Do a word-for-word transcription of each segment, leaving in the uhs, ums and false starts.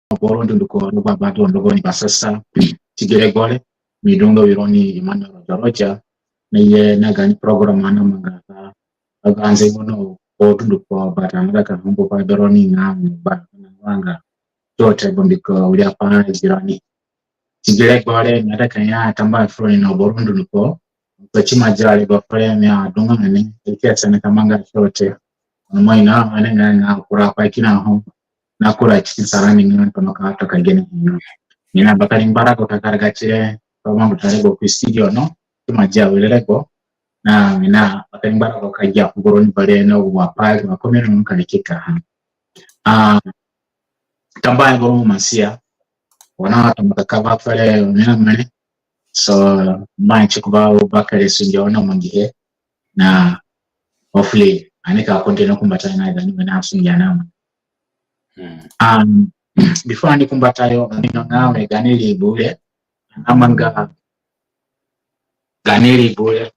aboro dunduko rogo abadu rogo ni basasa. Ti gi regbo re, mi du nga wironi Emmanuel Roja Roja, na ye na gani program ani namanga ka, ka ganze ngono aboro dunduko, but ani naida ka humbu pa beroni nga mi ba na wanga. Tote mbiko wiri apai zirani. Ti gi regbo re, mi naida ka ya tambuahe furoni na aboro dunduko. Ka ti ima dia regbo furoni, mi adunga ni, i ke sene ka manga tote. Ono mo ino ani nga, nga kura apai kina ho. Na kura ti sarani nga tona ka toka gene ho. Mi na bakere ngbarago ka karaga tire, ka mangu tare go ku studio no. Ti ima dia wiri regbo. Na mi na bakere ngbarago ka gia ku boro ni bare na wa pai, wa komeno ka ni kika ha. Ah, tambuahe boro Masia. Wa na tambuahe ka ba fere mi na mene. So, mba ni ti ku ba bakere sunge wa na mangihe. Na hopefully, ani ka continue kumbatayo na gani wene asunge na mo. Mm. Um, before ani kumbatayo, ani ino nga mi gani ri bure, ani namanga gani ri bure.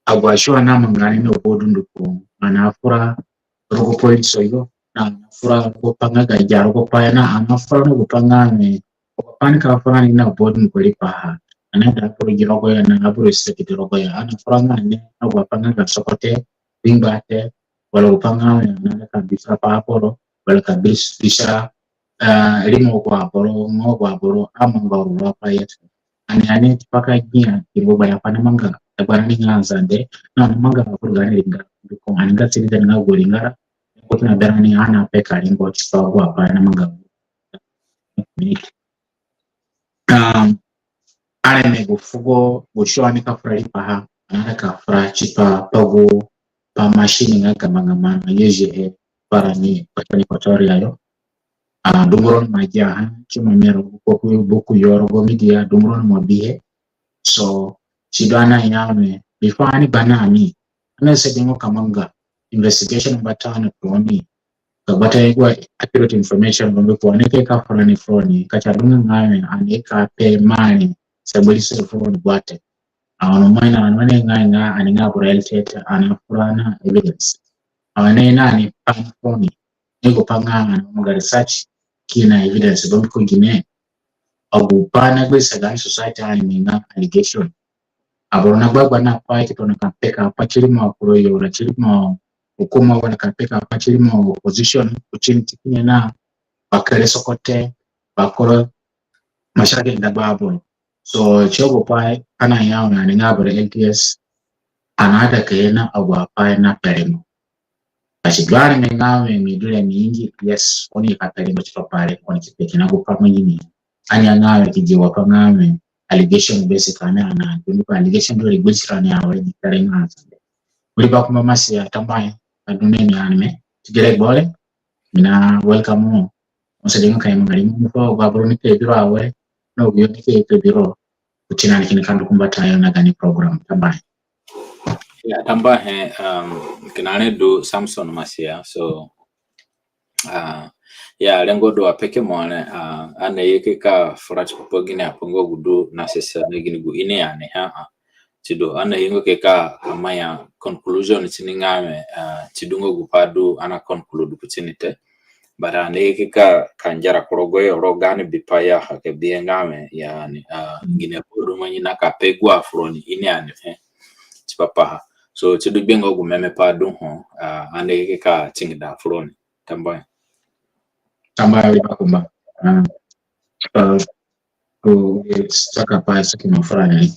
Agu asio ani namanga ni na aboro dunduko, ani nafura rogo points yo, na ani nafura rogo pa nga ga agi arogo pa ya, na ani nafura rogo pa nga mi, rogo pa ni ka fura ni na aboro dunduko riipaha. Ani naida aboro gi rogoyo, na aboro seki di rogoyo. Ani nafura nga ni na agu apai nga ga sokote, ringba te, wala gu pa nga mi, ani naida ka bisa pa aboro, wala ka bis-, bisa, eh, rimo gu aboro, ngo gu aboro amanga gu apai ya te. Ani, ani tipa ka gia, ki gu gbarapai namanga, gbarapai ni nga Azande, na namanga aboro gani ringara, ko ani nga siri de nga gu ringara, ko ti na berani ani nape ka ringo tipa gu apai namanga. Um, areme gu fugo, gu sio ani ka fura riipaha, ani naida ka fura tipa pa gu, pa machine nga gama gama na yeje he, para ni, para ni kotoria yo. Ah, dungu roni ima gia ha, ti ima mero, buku, buku yo rogo media, dungu roni ima bihe. So, sidu ani naya mi, before ani bana mi, ani asadi ngo ka manga investigation mbata ani furoni. Ka gbata ye gu accurate information, mbiko ani ke ka fura ni furoni, ka ti adunga nga mi, ani ka pe mani, sa gbari se furoni gbate. Ono mo ino ani nga, nga, ani nga aboro L T A te, ani nafura na evidence. Ono na ani pa ni furoni, ni gu pa nga ani namanga research, kina evidence, mbiko gine. Agu pa nagbasa gani society ani ni nga allegation. Aboro nagbagba na pai ki tona ka peka apai ti rimo akurayo, ra ti rimo hukuma, wala ka peka apai ti rimo opposition, kuti ni ti kina na bakere sokote, bakoro mashakil dagba aboro. So, ti gu pai ani naya mi, ani nga aboro L T S, ani naida ka ye na agu apai nape rimo. Ka si du ani mi nga mi, mi du re mi ingi, yes, oni ka pe rimo tipa pa re, oni ki pe kina gu pa mangi ni. Ani anga mi ki gi wa pa nga mi allegation base ka na na, dunduko allegation du re gbisi rani awere ni kare nga Azande. Wiri bakumba Masia, tambuahe, ka du ni mi ani mi, ti gi regbo re, mi na welcome mo. Mo asadi nga ka ye manga rimo fu agu aboro ni ke biro awere, na agu yo ni ke biro, kuti ni ani kini ka ndu kumbatayo na gani program, tambuahe. Ya, tambuahe, um, kina re du Samson Masia, so, ah, ya, rengo du apeke mo re, ah, ani naye ke ka fura tipa pa gini apai nga gu du na sesa na gini gu ini ani ha, ah. Sidu, ani naye nga ke ka, ka manga conclusion tini nga mi, ah, sidu nga gu pa du ani na conclude kuti ni te. But ani naye ke ka, ka ngera ku rogoyo rogo gaani bipai ya ha ka bihe nga mi, yani, ah, gini apai du mangi na ka pe gu afuroni ini ani he tipa paha. So, sidu gbe nga gu meme pa du ho, ah, ani naye ke ka tingida furoni. Tambuahe. Tambuahe wiri bakumba. Ah, ah, ku, eh, saka pa saki mafura ni.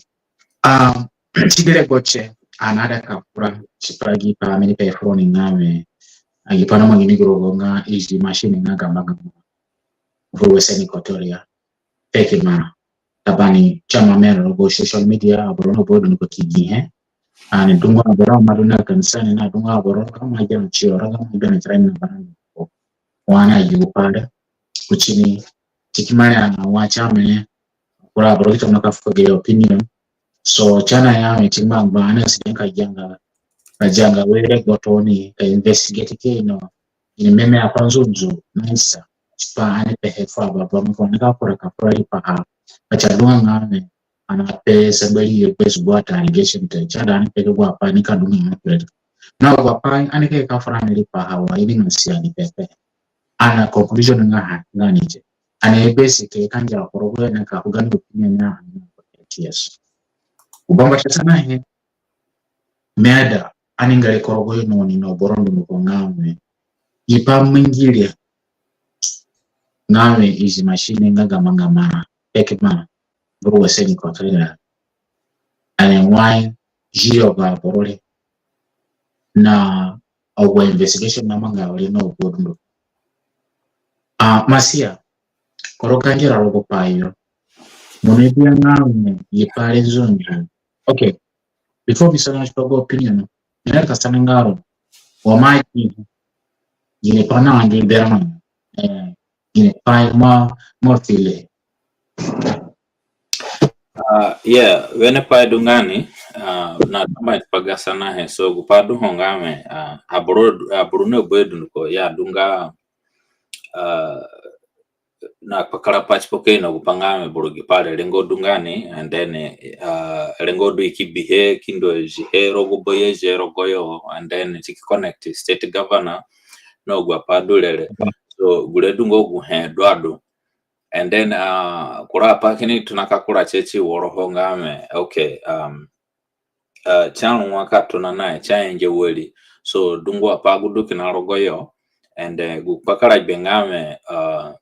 Ah, ti gi regbo tie, ani naida ka fura tipa gi pa mi ni pe furoni nga mi, agi pa namangi ni gu rogo nga easy machine nga gama gama fu Western Equatoria. Peki ma, tabani, ti ima mero rogo social media, aboro na aboro dunduko ki gi he. Ani dungu aboro ima du na kanisa ni, na dungu aboro ka ima gia na tiyo, ka ima gia na tirani na barani. Wa ani agi gu pa re, kuti ni, ti ki mari ani wa ti amene, kura aboro ki tona ka fu gayo opinion. So, ti ani naya mi ti ngbangba, ani asadi ka gianga, ka gianga were gbotoni, ka investigate ke ino, ini meme apai nzunzu, na isa, tipa ani pehe fu ababami ko, ani ka kura ka fura riipaha, ka ti adunga nga mi, ani nape sa gbari ye gbe su gbata allegation te, ti aida ani pe ke gu apai ni ka dunga nga mi. Na gu apai ani ke ka fura ni riipaha wa ini Masia ni pepe. Ani na conclusion nga ha, nga ni tie. Ani basic ka ngia ku rogo yo na ka ku gani opinion ya ani na ko. Yes. Gu bambata sanahe, mi aida ani ngere ku rogo yo no ni no boro ndu no ko nga mi. Gipai mangi re nga mi izi machine nga ga manga ma, eke ma, boro wa seni ko tera. Ani wai zio ga boro re na agu investigation namanga awere na agu dunduko. Ah, Masia, koro ka ngia rogo pai yo. Mo ni bia nga mi ye pare nzunzu. Okay. Before mi sana tipa gu opinion, mi na ka sana nga ro. Wa ma ki. Gini pai na angi berman. Eh, gini pai ma, ma file. Ah, yeah, wene pai du nga ni, ah, na tama tipa ga sanahe. So, gu pai du ho nga mi, ah, aboro, aboro na agu dunduko, ya du nga, ah, na kpakarapai tipa ka ino gu pai nga mi boro gipai re rengo du nga ni, and then, ah, rengo du i ki bihe, ki ndu zihe rogo ba ye zi rogo yo, and then si ki connect state governor, na agu apai du re re. So, gure du nga guhe du adu. And then, ah, kura apai kini tona ka kura tie ti woro ho nga mi, okay, um, ah, si arua ka tona na, si ayenge wari. So, dungu apai gu du kina rogo yo. And, eh, gu kpakara gbe nga mi, ah,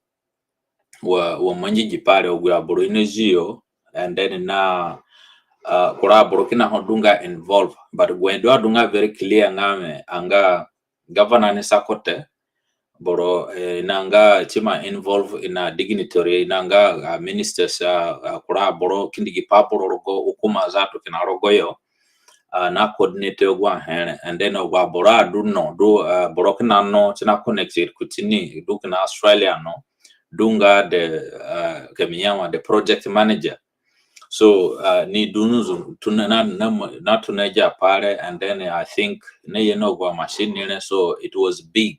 wa, wa mangi gipai re, agu aboro i na zio. And then na, ah, kura aboro kina ho du nga involve. But gu he du adu nga very clear nga mi, anga governor ni sa ko te, boro, eh, i na nga si ima involve, i na dignitary, i na nga, ah, ministers, ah, ah, kura aboro, kindi gipai aboro rogo hukuma zatu kina rogo yo, ah, na coordinate agu ahe re. And then agu aboro adu no, du, ah, boro kina no, si na connected kuti ni, du kina Australia no, du nga the, ah, ka mi ya wa the project manager. So, ah, ni du nzunzu, tona na, na, na tona agi apai re, and then I think na ye na agu machine re, so it was big.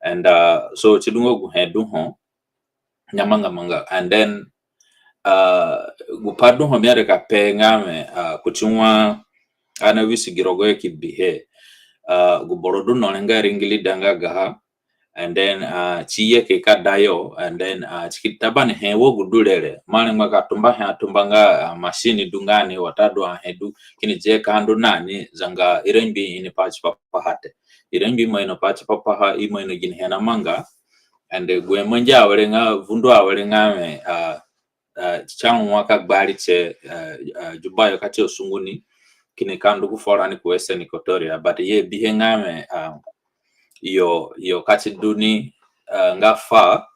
And, ah, so si du nga guhe du ho, namanga manga. And then, ah, gu pai du ho mi aida ka pe nga mi, ah, kuti wa ani na wisigi rogo yo ki bihe. Ah, gu boro du no re nga ring leader nga gaha, and then, ah, si ye ke ka da yo, and then, ah, si ki ta bani he wa gu du re re. Mo arengba ka tumba he atumba nga, ah, machine du nga ni, watadu ahe du kini zi ka ndu na ni, zanga irangbii ini pai tipa paha te. Irangbii ima ino pai tipa paha, ima ino gini he namanga. And, eh, gu he mangi awere nga, vundu awere nga mi, ah, ah, si arua ka gbari tie, ah, ah, Juba yo ka ti asungu ni, kini ka ndu gu furani ku Western Equatoria, but ye bihe nga mi, ah, yo, yo ka ti du ni, ah, nga far,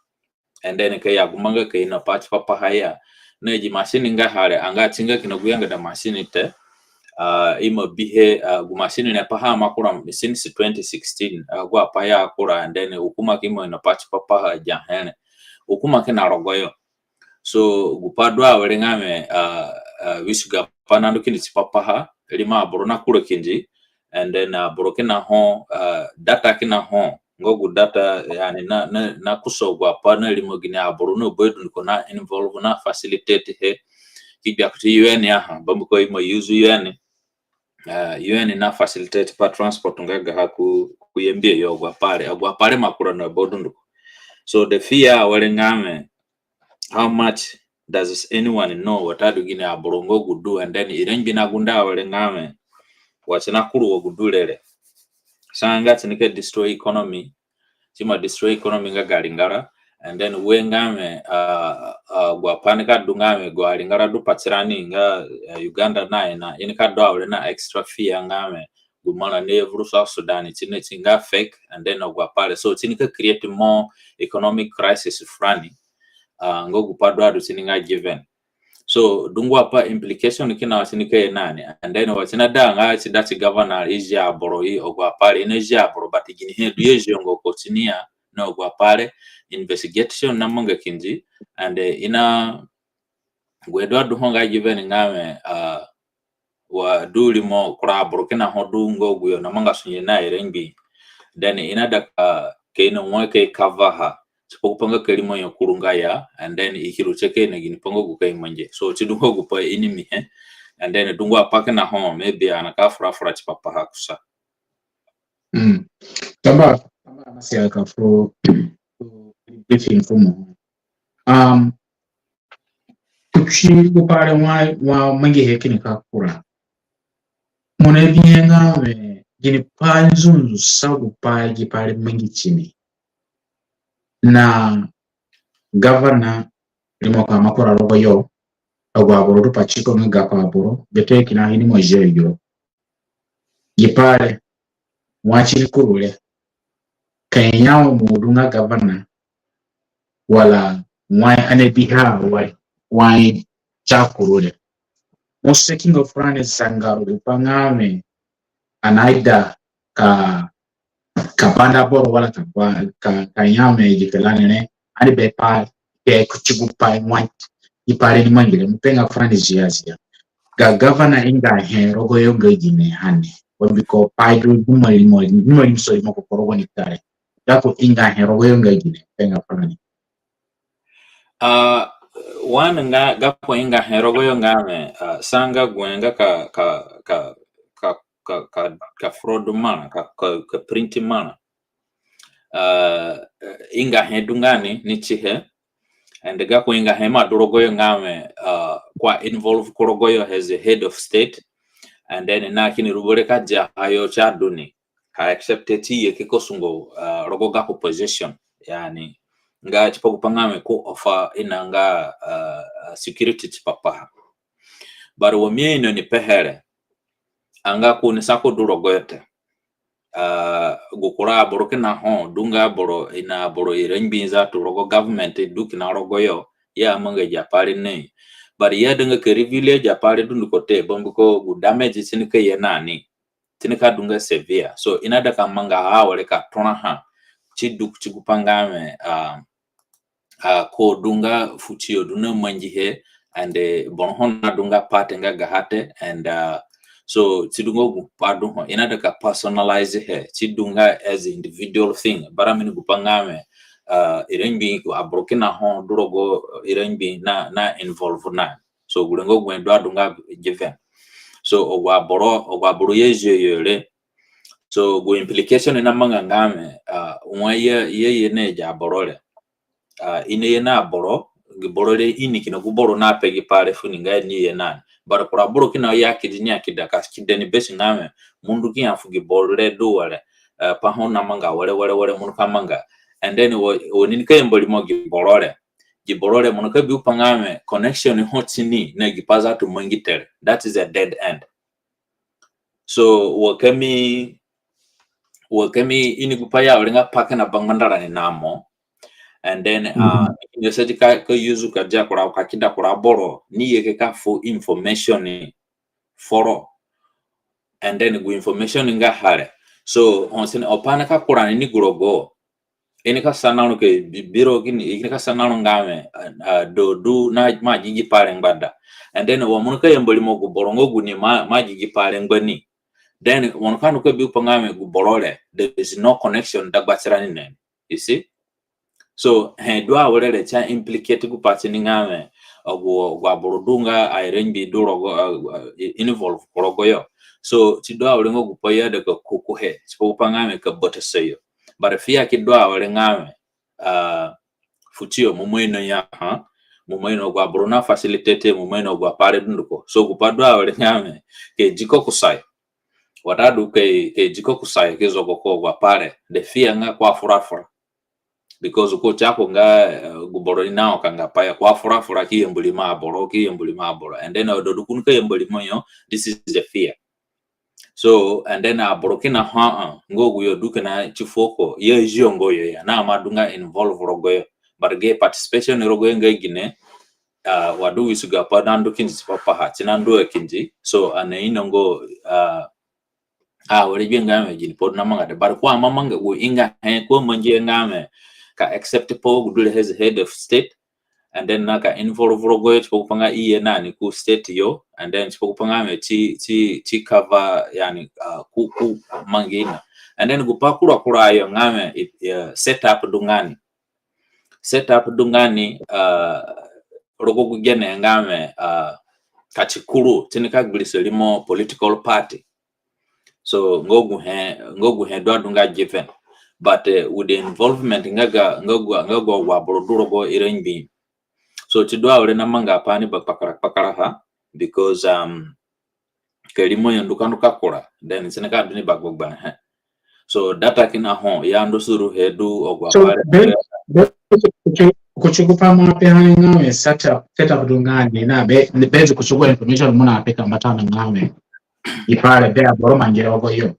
and then ka ya gu manga ka ino pai tipa paha ya. Na agi machine nga ha re, anga si nga kina gu yangada machine te, ah, ima bihe, ah, gu machine re paha ima kura since twenty sixteen, ah, agu apai ya kura, and then hukuma ki ima ino pai tipa paha agi ahe re. Hukuma kina rogo yo. So, gu pai du awere nga mi, ah, ah, wisigo apai nandu kindi tipa paha, rimo aboro na kura kindi, and then, ah, aboro kina ho, ah, data kina ho, nga gu data, yani, na, na, na kusa agu apai na rimo gini aboro na ba dunduko na involve na facilitate he, ki gbia kuti U N ya ha, bambiko ima use U N, ah, U N na facilitate pa transport nga gaha ku, ku Yambio yo agu apai re, agu apai re ima kura na ba dunduko. So the fear awere nga mi, how much does anyone know watadu gini aboro nga gu du, and then irangbii na gunde awere nga mi, wa si na kuru wa gu du re re. Sa nga si nika destroy economy, si ima destroy economy nga ga ringara, and then we nga mi, ah, ah, agu apai nika du nga mi, agu aringara du patirani nga, eh, Uganda na i na, i nika du awere na extra fear nga mi, gu marã naye vuru South Sudan, si na, si nga fake, and then agu apai re. So, si nika create more economic crisis furani. Ah, nga gu pai du adu si ni nga given. So, dungu apai implication kina wa si nika ye na ni. And then wa si naida nga si da ti governor i zi aboro, i agu apai re, i na zi aboro, but gini he du i azionga kuti ni ya, na agu apai re, investigation namanga kindi, and, eh, i na, gu he du adu ho nga given nga mi, ah, wa du rimo kura aboro kina ho du nga agu yo namanga sunge na irangbii. Then i naida ka, ka ino wai ka i cover ha tipa gu pai nga ka rimo yo kuru nga ya, and then i ki ru tie ka ino gini pai nga gu ka i mangi. So, si du nga gu pai ini mi he, and then dungu apai kina ho, maybe ani ka fura fura tipa paha kusa. Mm. Tamba, tamba, Masia, ka fu, fu briefing fu mo. Um, kuti gu pai re wa, wa mangihe kini ka kura. Mo na bihe nga we, ginipai nzunzu sa gu pai gi pai re mangi tini. Na gavana rimo ka makura rogo yo, agu aboro du patiko nga gako aboro, bete kina hini mo je yo. Gi pai re, wa tiri kuru re. Ka i ya wa mo du nga gavana, wala wai ani bihe wa, wai ta kuru re. Mo seki nga furani zanga gu pai nga we, ani aida ka, ka banda boro wala ka, ka, ka ya we gi pai re, ani be pai, be kuti gu pai wai, gi pai re ni mangi re, mo pe nga furani ziazia. Ga gavana ingahe rogo yo nga gine hani. Wa mbiko pai du, du mari, mari, mari so mo ko rogo ni kare. Gako ingahe rogo yo nga gine, pe nga furani. Ah, one nga, gako ingahe rogo yo nga we, ah, sa nga gu nga ka, ka, ka, ka, ka, ka, ka fraud marã, ka, ka, ka print marã. Ah, ingahe du nga ni, ni tihe. And gako ingahe ima du rogo yo nga we, ah, ko a involve ku rogo yo as a head of state. And then na kini rubo re ka diaha yo ti a du ni. Ka accept ti ye ki ko sungo, ah, rogo gako position. Yani, nga tipa gu pai nga we ko offer ina nga, ah, ah, security tipa paha. But wa mi aino ni pehe re, anga ko ni sa ko du rogo yo te. Ah, gu kura aboro kina ho, du nga aboro, ina aboro ira ngbi zatu rogo government, du kina rogo yo, i amanga agi apai re ni. But i aidanga ka reveal agi apai re dunduko te, bambiko gu damage ti ni ka ye na ni, ti ni ka du nga severe. So, i naida ka manga awere ka tona ha, ti du, ti gu pai nga we, ah, ah, ko du nga fu tiyo du na mangihe, and, eh, boro ho na du nga part nga gaha te, and, ah, so, ti du nga gu pai du ho, i naida ka personalize he, ti du nga as individual thing, bara mi ni gu pai nga we, ah, ira ngbi aboro kina ho du rogo ira ngbi na, na involve na. So, gure nga gu he du adu nga given. So, agu aboro, agu aboro ye zio yo re. So, gu implication i namanga nga we, ah, wa ye, ye, ye na agi aboro re. Ah, i naye na aboro, gi boro re ini kina gu boro nape gi pai re fu ni nga ni ye na ni. But kura boro kina ye akidi ni akida ka kida ni besi nga we, mo ndu ki ya fu gi boro re du were, ah, pai ho namanga were, were, were, mo nika manga. And then wa, wa ni nika yamba rimo gi boro re. Gi boro re mo nika bi gu pai nga we, connection ho ti ni na gi pai zatu mangi te re. That is a dead end. So, wa ka mi, wa ka mi ini gu pai ya were nga pai kina bangbanda rani na mo. And then, ah, mi asadi ka, ka use ka dia kura, ka kida kura boro ni ye ke ka fu information ni foro. And then gu information nga ha re. So, ho si ni opa na ka kura ni ni gu rogo. I nika sana ro ke bi-, biro kini, i nika sana ro nga we, ah, ah, do du na ma gi gi pai re ngbada. And then wa mo nika yamba rimo gu boro nga gu ni ma, ma gi gi pai re ngba ni. Then wa mo nika ndu ka bi gu pai nga we gu boro re, there is no connection dagba tirani na ni. You see? So, he du awere re ti a implicate gu pai ti ni nga we, agu, agu aboro du nga aira ngbi du rogo, ah, ah, involve ku rogo yo. So, ti du awere nga gu pai i aida ka kuku he, tipa gu pai nga we ka batasa yo. But fi ya ki du awere nga we, ah, fu tiyo mo ima ino ya ha, mo ima ino agu aboro na facilitate, mo ima ino agu apai re dunduko. So, gu pai du awere nga we, ka i di ko kusayo. Watadu ka i, ka i di ko kusayo, ki zogo ko agu apai re. Then fi ya nga ko afura afura. Because ko ti ako nga, eh, gu boro ni na okanga pai ya, ko afura afura ki yamba rimo aboro, ki yamba rimo aboro. And then, eh, adodu ko nika yamba rimo yo, this is the fear. So, and then, ah, aboro kina ha, ah, nga agu yo du kina ti fuo ko, i azio nga yo ya, na ima du nga involve rogo yo. But gi participation rogo yo nga gine, ah, wa du wisigo apai nandu kindi tipa paha, ti nandu a kindi. So, ani aino nga, ah, ah, were gbe nga we gini pai du namanga te. But ko ima manga gu ingahe, ko amangihe nga we ka accept pa wa gu du re as head of state, and then na ka involve rogo yo tipa gu pai nga i ye na ni ku state yo, and then tipa gu pai nga we ti, ti, ti cover, yani, ah, ku, ku mangi na. And then gu pai kura kura yo nga we, it, eh, set up du nga ni. Set up du nga ni, ah, rogo gu gene nga we, ah, ka ti kuru, ti ni ka gbirisa rimo political party. So, nga gu he, nga gu he du adu nga given. But, eh, with the involvement nga ga, nga gu, nga gu agu aboro du rogo ira ngbi, So si du awere namanga apai ni bakpakara kpakaraha, because, um, ka rimo yo ndu ka ndu ka kura, then si nika du ni bagbagbarehe. So data kina ho, i andu suruhe du agu apai re. Be, be, kuti, kuti gu pai mo apeha nga wẽ setup, setup du nga ni na be, be kuti gu information mo naapeka mbata na nga wẽ, i pai re be aboro mangi rogo yo.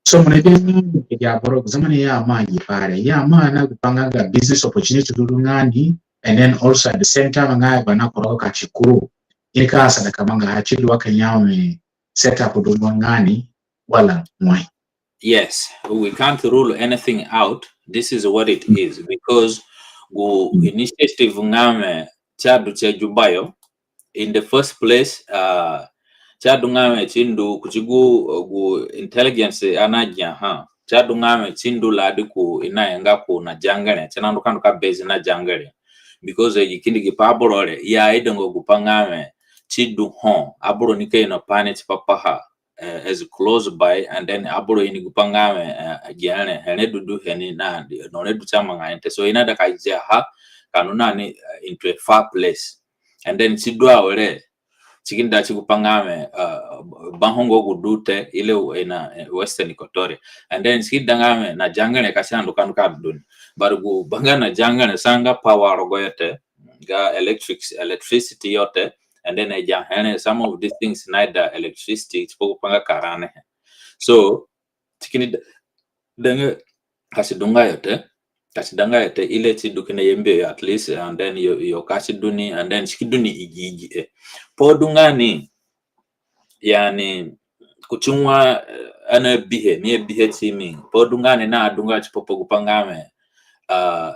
So mo na bi nga wẽ, i ya aboro, gu zamani i amangi pai re, i amangi na gu pai nga ga business opportunity du du nga ni, and then also at the same time nga i ba na ku rogo ka si kuru, i nika asada ka mangaha, si du wa ka nga wẽ setup du nga ni, wala wai? Yes, we can't rule anything out. This is what it is, because gu initiative nga wẽ si adu si Juba yo, in the first place, uh, si adu nga wẽ si ndu kuti gu, gu intelligence ani agiaha. Si adu nga wẽ si ndu ladi ku i naya nga ku na zangere, si nandu ka ndu ka base na zangere. Because, eh, i kindi gi pa aboro re, i aidanga gu pai nga wẽ si du ho, aboro nika ino pai ni tipa paha, eh, as close by, and then aboro ini gu pai nga wẽ, eh, gere, here du du he ni na, no re du si amanga he te. So i naida ka ziaha, ka ndu na ni, eh, into a far place. And then si du awere, si ki ndu ti gu pai nga wẽ, eh, ba ho nga gu du te, ile, eh, na, eh, Western Equatoria. And then si ki ndu nga wẽ na zangere ka si andu ka ndu ka du ni. But gu ba nga na zangere, si anga power rogo yo te, nga electric, electricity yo te, and then i ya here, some of these things need the electricity, tipa gu pai nga ka run he. So, si kini da, da nga, ka si du nga yo te, ka si du nga yo te, ile si du kina Yambio yo at least, and then yo, yo ka si du ni, and then si ki du ni igi igi e. Pai du nga ni, yani, kuti wa, eh, ani abihe, mi abihe ti mi, pai du nga ni na du nga tipa pa gu pai nga wẽ, ah,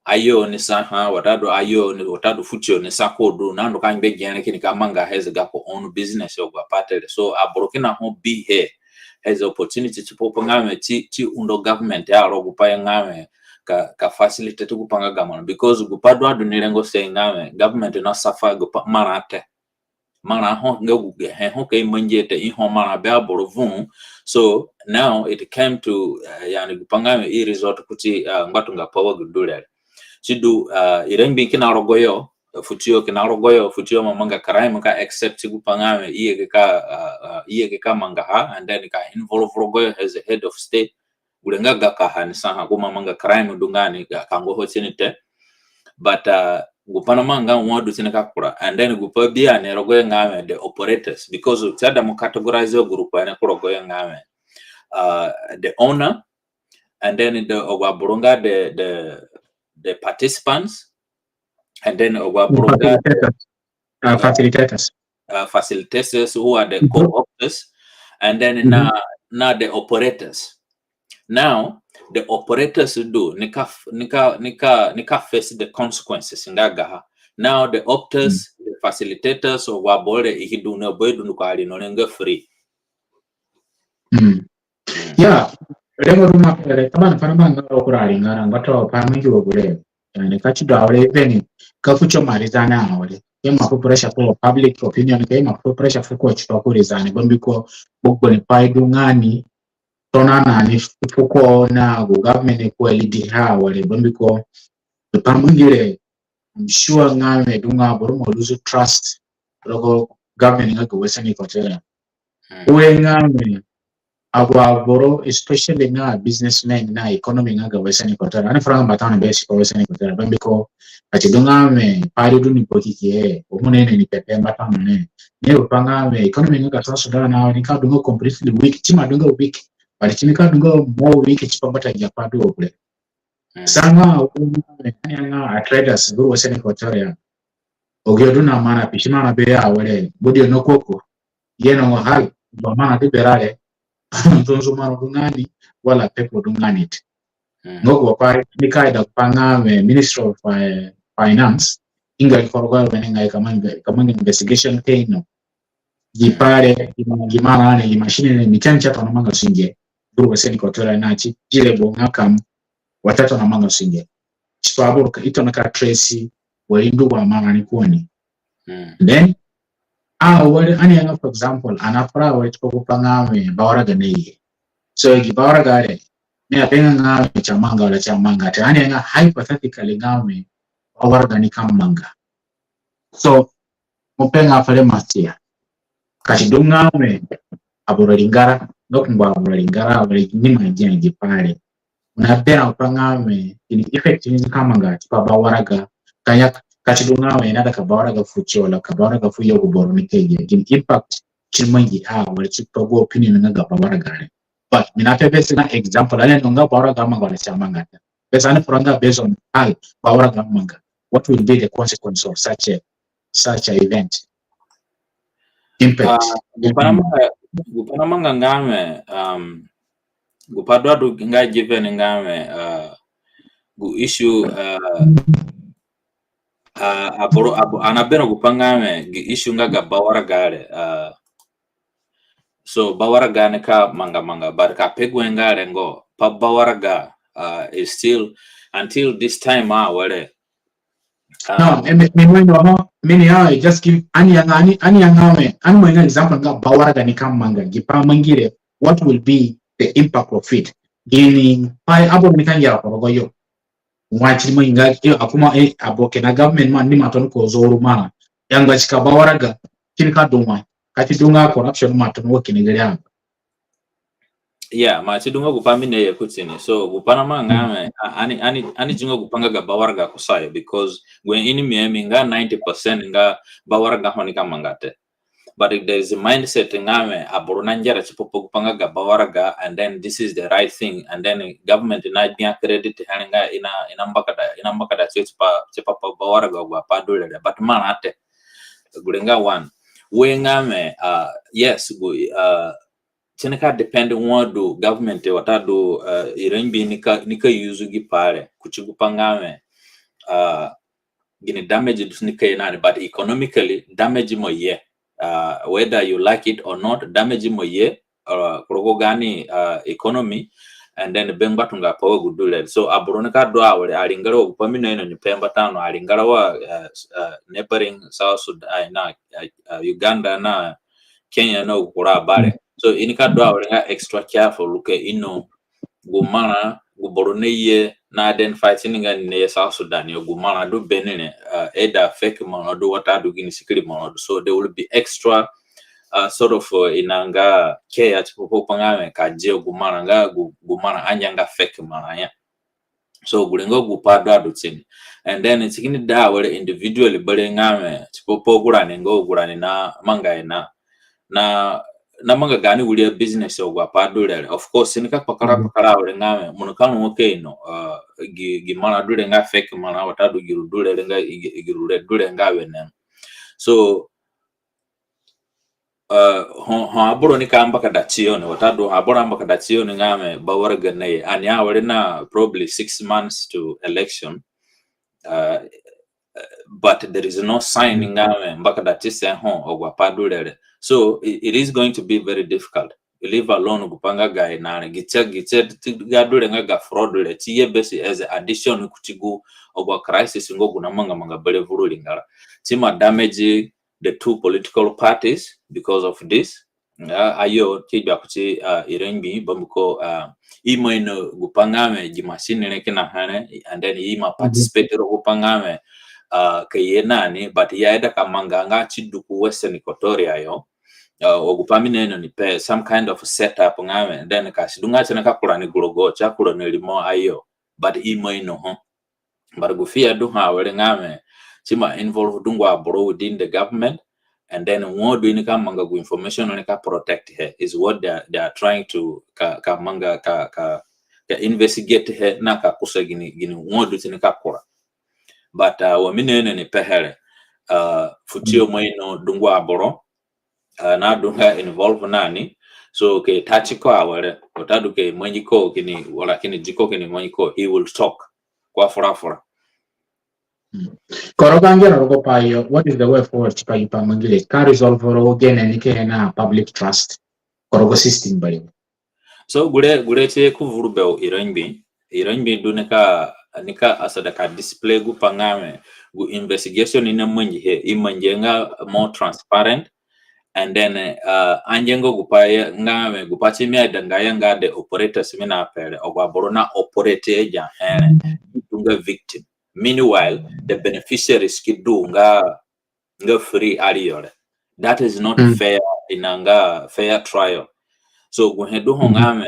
ayo ni saha, watadu ayo ni, watadu futuo ni sa ko du, nandu ka ngbe gere kini ka manga he as gako own business yo, agu apai te re. So aboro kina ho bihe as opportunity tipa gu pai nga wẽ si, si undo government a rogo gu pai nga wẽ ka, ka facilitate gu pai nga ga marã, because gu pai du adu ni rengo si nga wẽ government na suffer gu pai marã te. Marã ho nga gu he ho ka i mangi he te, i ho marã be aboro vuru. So now it came to, uh, yani, gu pai nga wẽ i resort kuti, uh, ngbatunga pai wa gu du re. Si du, uh, i rengbe kina rogo yo, uh, futuo kina rogo yo, futuo ima manga crime ka accept gu pai nga wẽ i ye ka, uh, uh, i ye ka mangaha, and then ka involve rogo yo as a head of state. Gure nga gako ha ni saha, gu ima manga crime du nga ni, ka, ka ngo ho ti ni te. But, uh, gu pai namanga wa du ti ni ka kura. And then gu pai bi ani rogo yo nga wẽ the operators, because si aida mo categorize group ani ku rogo yo nga wẽ, uh, the owner, and then the, agu aboro nga the, the, the participants, and then agu aboro nga the, facilitators. Uh, facilitators. Uh, facilitators who are the co-opters, and then na, na the operators. Now, the operators du, ni ka, ni ka, ni ka, ni ka face the consequences nga gaha. Now, the opters, the facilitators, agu aboro re i ki du na, ba i du ni ku ari no re nga free. Mm. Ya, rengo du ma pere, tabani pai namanga rogo kura ringara, ngbatunga pai mangi wa gure. Yani, ka si du awere, even ka futuo ima resign awere, ka ima fu pressure fu public opinion, ka ima fu pressure fuko tipa ko resign, bambiko gbogbo ni pai du nga ni, tona na ni fuko na gu government ku a lead ha awere, bambiko gu pai mangi re, I'm sure nga wẽ du nga aboro ima lose trust rogo government nga ga Western Equatoria. Mm. Ue nga wẽ agu aboro, especially nga businessmen na economy nga ga Western Equatoria, ani fura nga mbata ni be si ku Western Equatoria, bambiko ka si du nga wẽ pai re du ni bokiki e, o mo nene ni pepe mbata ni re, ni gu pai nga wẽ economy nga ga South Sudan na ni ka du nga completely weak, si ima du nga weak, but si nika du nga more weak tipa mbata gi apai du wa gure. Mm. Sa nga, ani anga a traders vuru Western Equatoria, agu yo du na marã, pisi marã be ya awere, bodi yo na koko, ye no hal, ba marã du berare, nzunzu marã du nga ni, wala pepo du nga ni te. Mm. Nga gu pai nika ida pai nga wẽ Ministry of, eh, Finance, i nga i ku rogo yo wenengai ka manga, ka manga investigation te no. Gi pai re, gi ma-, gi marã re, gi machine re, mi ti ni si atona manga sunge. Vuru Western Equatoria na si, si regbo nga kam, wa si atona manga sunge. Tipa aboro ka, i tona ka trace wari ndu wa marã ni ku ni. Mm. Then, awere, ani anga, for example, ani afura awere tipa gu pai nga wẽ bawaraga naye. So, gi bawaraga re, mi apenga nga wẽ si amanga wala si amanga te. Ani anga hypothetically nga wẽ bawaraga nika manga. So mo pe nga fere masia. Ka si du nga we aboro ringara, no kumba aboro ringara, aboro ni mangi angi pare. Na bera pa nga we, gini effect ni ka manga tipa ba waraga, ka ya, ka si du nga we na da ka ba waraga fu ti wala ka ba waraga fu yo gu boro ni ke ye, gini impact si mangi a, wala tipa gu opinion nga ga ba waraga re. But mi na pe besi na example, ani no nga ba waraga manga wala si amanga te. Besi ani fura nga based on how ba waraga manga. What will be the consequence of such a, such a event? Impact. Ah, gu pa na manga, gu pa na manga nga we, um, gu pa du adu nga given nga we, ah, gu issue, ah, ah, aboro, abo, ani na berã gu pa nga we, gi issue nga ga ba waraga re, ah, so ba waraga ni ka manga manga, but ka pe gu nga rengo, pa ba waraga, ah, is still, until this time, ah, were, No, um, eh, mi, mi, mi, no, mi ni, ah, just give, ani ya nga, ani, ani ya nga we, ani mo nga example nga ba waraga ni ka manga, gi pa mangi re, what will be the impact of it? Gini pai aboro ni ka ngera ku rogo yo. Wa si mangi nga, yo, akuma, eh, abo kina government man ni ma tona ko zoru mana. Ya nga si ka ba waraga, kini ka du wa. Ka si du nga corruption ma tona wa kini gere a. Yeah, ma si du nga gu pa mi ni ye kuti ni. So gu pa na manga we, a-, ani, ani, ani zinga gu pa nga ga ba waraga kusayo, because gu ini mi, mi nga ninety percent nga ba waraga ho ni ka manga te. But if there is a mindset nga we aboro na ngera tipa pa gu pa nga ga ba waraga, and then this is the right thing, and then government na gbia credit here nga i na, i na mbakada, i na mbakada tipa, tipa pa ba waraga gu pa du re, but marã te. Gure nga one. We nga we, uh, yes, gu, uh, si ni ka depend wa du government watadu, uh, irangbii ni ka, ni ka use gi pa re kuti gu pa nga we, uh, gini damage du si ni ka ye na ni, but economically damage mo ye. Uh, whether you like it or not, damage mo ye, uh, ku rogo gaani, uh, economy, and then be ngbatunga pa wa gu du re. So aboro ni ka du awere, aringara wa gu pa mi na ino ni pe mbata no, aringara wa, uh, uh, neighboring South Sudan, uh, na, uh, uh, Uganda na Kenya na gu kura abare. So i ni ka du awere nga extra careful, ka ino gu marã, gu boro ni ye na identify ti ni nga ni ni ye South Sudan yo, gu marã du beni re, uh, either fake marã du watadu gini sikiri marã du. So there will be extra, uh, sort of, uh, i na nga care tipa pa gu pa nga we ka dia gu marã nga gu, gu marã anga nga fake marã ya. So gure nga gu pa du adu ti ni. And then si kini da awere individually bere nga we tipa pa gu rani nga gu rani na manga i na, na, na manga gaani wiri abusiness agu apai du re re. Of course, si ni ka kpakara, kpakara awere nga we, mo ni ka ru wo ka ino, uh, gi, gi marã du re nga fake marã, watadu gi ru du re nga, gi, gi ru re du re nga wene. So, uh, ho, ho aboro ni ka mbakada tiyo ni, watadu ho aboro ambakada tiyo ni nga we ba waraga na ye. Ani awere na probably six months to election. Uh, but there is no sign nga we mbakada tise ho agu apai du re re. So it, it is going to be very difficult. Leave alone gu pa nga ga i na re, gi tie, gi tie ti ga du re nga ga fraud re, ti ye besi as addition kuti gu agu crisis nga gu na manga manga bere vuru ringara. Ti ma damage the two political parties because of this. Nga ayo ti gbia kuti, uh, irangbii, bambiko, uh, i ima ino gu pa nga we gi machine re kina here, and then i ima participate ro gu pa nga we, uh, ka ye na ni, but ya ida ka manga nga ti du ku Western Equatoria yo. Uh, agu pa mi na ino ni pe some kind of setup nga we, and then ka si du nga ti ni ka kura ni gu rogo, ti akura ni rimo ayo, but i ima ino ho. But gu fia du ho awere nga we, ti ma involve dungu aboro within the government, and then wo du i ni ka manga gu information ni ka protect he is what they are, they are trying to ka, ka manga ka, ka, ka investigate he na ka kusa gini, gini wo du ti ni ka kura. But, uh, wa mi na ino ni pe here, uh, fu ti o mo ino dungu aboro, uh, na du nga involve na ni. So ka i ta ti ko awere, watadu ka i mangi ko kini, wala kini di ko kini mangi ko, he will talk. Ko afura afura. Mm. Koro ka ngera rogo pai yo, what is the way forward tipa gi pa mangi re? Ka resolve rogo gene ni ke na public trust ku rogo system bari. So gure, gure ti ku vuru be irangbii, irangbii du ni ka, ni ka asada ka display gu pa nga we, gu investigation i na mangi he, i mangi nga more transparent, and then, uh, ange nga gu pa ya nga we, gu pa ti mi aida nga ya nga the operators mi na pe re, agu aboro na operate e ya here, du nga victim. Meanwhile, the beneficiaries ki du nga nga free ari yo re. That is not fair, ina nga fair trial. So gu he du ho nga we